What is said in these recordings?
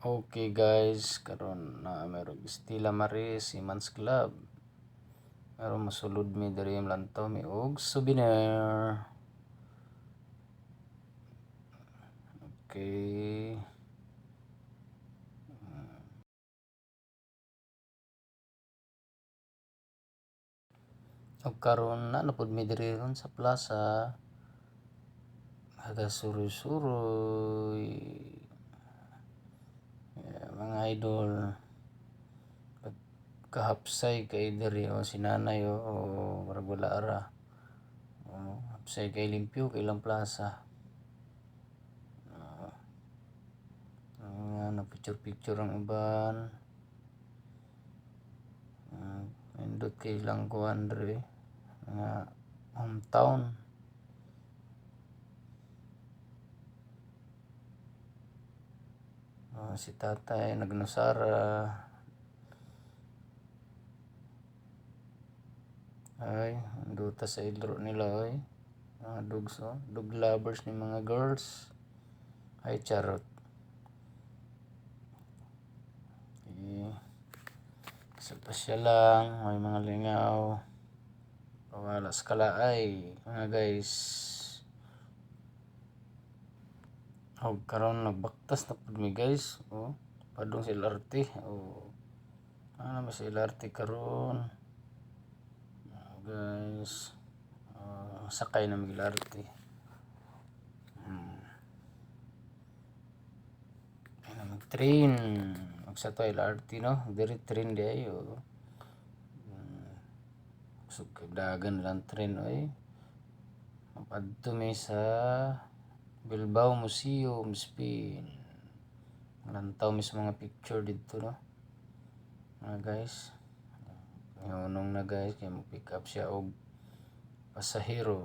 Okay guys, karon na meron Stella Maris Seaman's Club. Aron mosulod mi diri, lantaw mi og souvenir. Okay. Og karon naa na pud mi diri ron sa plaza. Nagasuroy-suroy. Yeah, mga idol. Kahapsay kay diri, oh, si nanay, oh, oh, murag wala ra. Oh, hapsay kay, limpyo kay ilang plaza. Ah, nag picture picture ang uban. Nindot kay ilang kuan diri, mga hometown. Oh, si tatay nagnusara. Ay, duta sa idro nila oy. Mga dogs, oh. Dog lovers ni mga girls. Ay, charot. Okay. Sa pasya lang, may mga lingaw. Pawala sa kalaay, mga guys. Og karon nagbaktas na pud mi, guys. Oh, padung sa LRT. Oh. Ano ba sa LRT karon? Oh, guys. Sakay na mig LRT. Ay na mag train. Og sa to LRT, no. Diri train di ayo. So dagan lang train oy. Mapadto mi sa Bilbao Museum, Spain. Lantaw mi sa mga picture didto, no. Mga guys. Hunong na, guys, kay mo pick up siya og pasahero.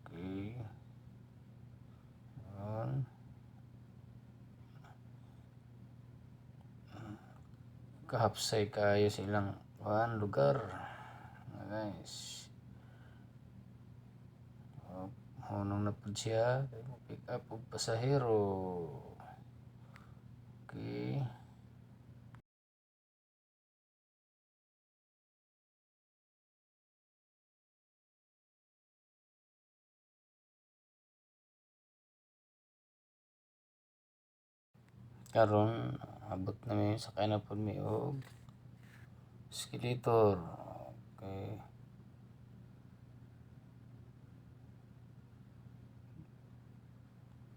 Okay. Yun. Kahapsay kayo sa ilang kuan lugar. Mga guys. Oh, hunong na pud siya kay mo pick up og pasahero. Okay. Karon abot na mi, sakay na pud mi og escalator. Okay.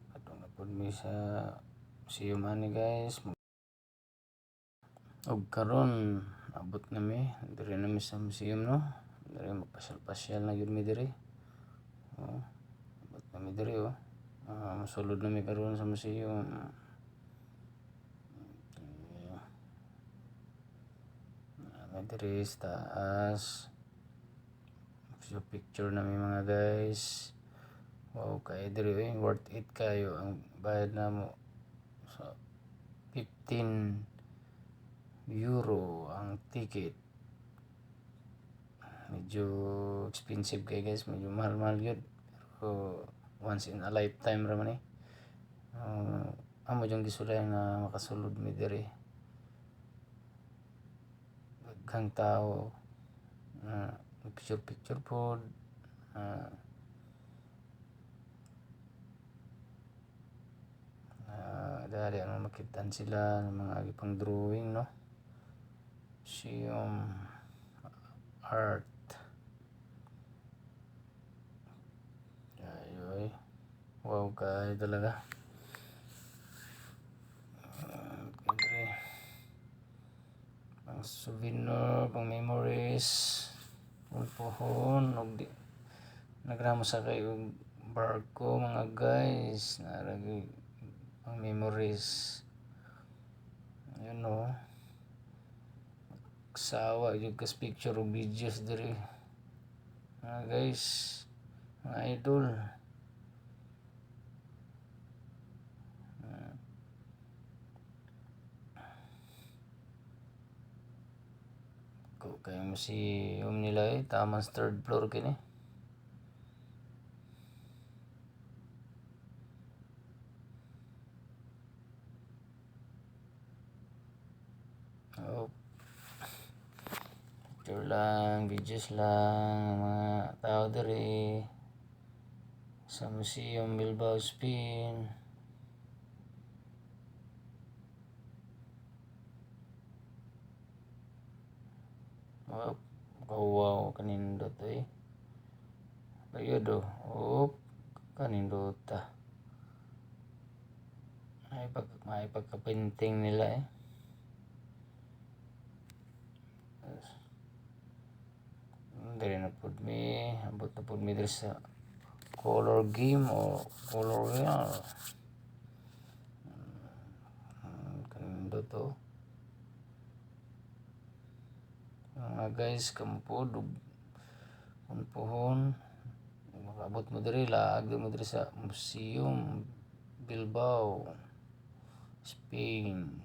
Padung na pud mi sa museum ani, guys. Og karon abot na mi, diri na mi sa museum, no. Diri magpasyal-pasyal na gyud mi diri. Oh, abot na mi diri, oh. Mosulod na mi karon sa museum. Okay. Naa diri sa taas. So picture na mi, mga guys. Wow kay diri oy, worth it kayo ang bayad namo sa €15 ang ticket. Medyo expensive kay, guys, medyo mahal-mahal gyud. Pero once in a lifetime ra man eh. Amo jung gisulay nga makasulod mi diri. Daghang tao na picture picture pod. Dali ano makitaan sila ng mga pang drawing, no. Museum art. Ayoy. Wow kay talaga. Okay, pang souvenir, pang memories. Pohon og di nagramo sa kay og barko, mga guys. Naragi pang memories. Ayun, no. Sawa jud kas picture og videos diri. Mga guys, mga idol. Ko kay museum nila eh, taman sa third floor kini. lang, videos lang mga tao diri sa Museum Bilbao, Spain. Wow, wow, kanindot eh. Ayun oh, op, kanindota. Ay pag may pagka-painting nila eh. Yes. Diri na pud mi, abot na pud mi diri sa color game o color wheel. Kanindot oh. Mga guys, kampod ug puhon makaabot mo diri, laag mo diri sa Museum Bilbao, Spain.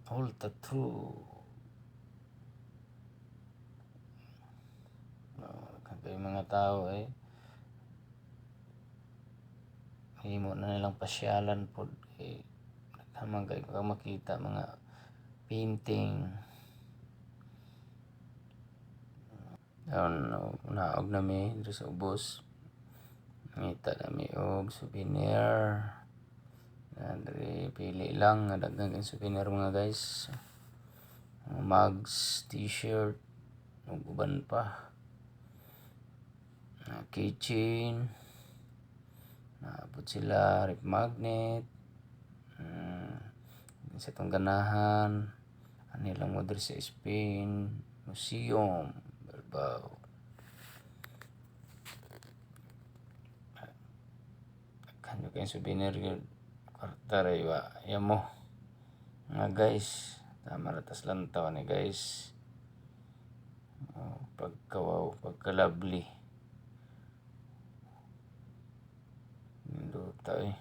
Ultra true. Kay mga tao eh himo na nilang pasyalan pod kay daghan kay ka makita mga painting. Aron naog na mi diri sa ubos. Ngita na mi og souvenir. Diri pili lang nga daghan kay souvenir, mga guys. Mga mugs, T-shirt, ug uban pa. Mga keychain. Naabot sila, ref magnet. Sa itong ganahan. Ani lang mo diri sa Spain Museum Bilbao. Daghan jud kayong souvenir gyud. Kwarta ra wa yamo. Mga guys, tama ra tas lantaw ni, guys. Oh, pagka wow, pagka lovely. Nindota eh.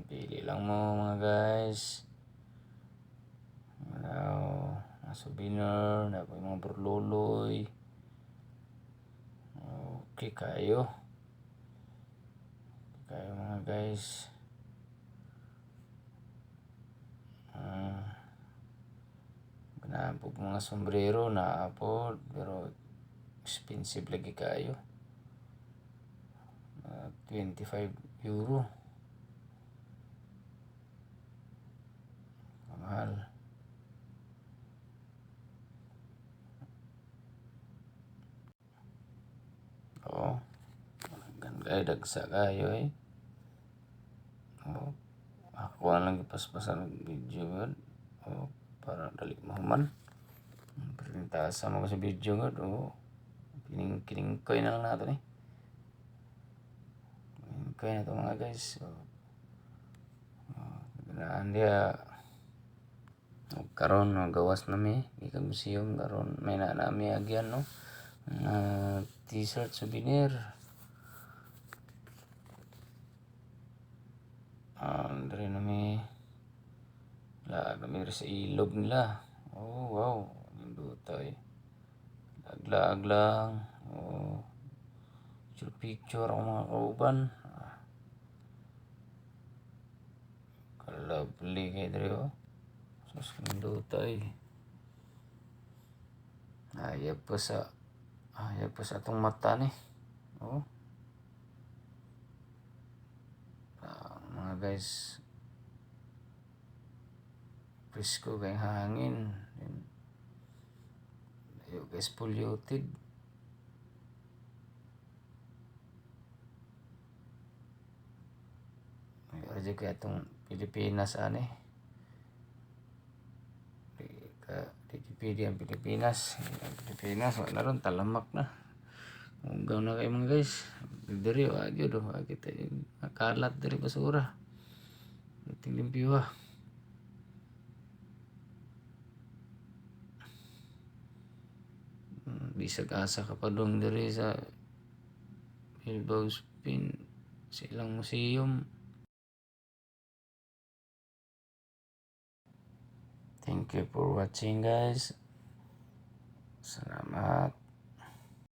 Pili lang mo, mga guys. Ano, mga souvenir, na mga burluloy. Okay kayo. Kayo, mga guys. Ganahan po mga sombrero na po, pero expensive lagi kayo. €25. Mahal. Oo. Ganda, dagsa kayo eh. Oo. Ako lang ipaspasan og video gud. Oo, para dali mahuman. Presentasa mo ko sa video gud. Oo. Kining kiningkoy na lang nato ni. Kiningkoy na to, mga guys. So, ganaan diha. Ug karon no, gawas na mi gikan museum karon may na nami agyan no. Mga t-shirt souvenir. Diri na mi, laag na mi diri sa ilog nila. Oh, wow, nindota eh. Laag-laag lang. Oh. Picture picture ang mga kauban. Ah. Ka-lovely kay diri oh. Sus, nindota eh. Ayab pa sa atong mata ni. Oh. Mga guys, presko kay hangin. Ayo guys, polluted. Ayo ra kay atong Pilipinas ani. Di ka di pwede ang Pilipinas. Ang Pilipinas wala ron, talamak na. Ugaw na kayo, mga guys. Diri wa gyud oh, kita yung kalat diri, basura. Ating limpyo. Bisag asa ka padung diri sa Bilbao, Spain, sa ilang museum. Thank you for watching, guys. Salamat.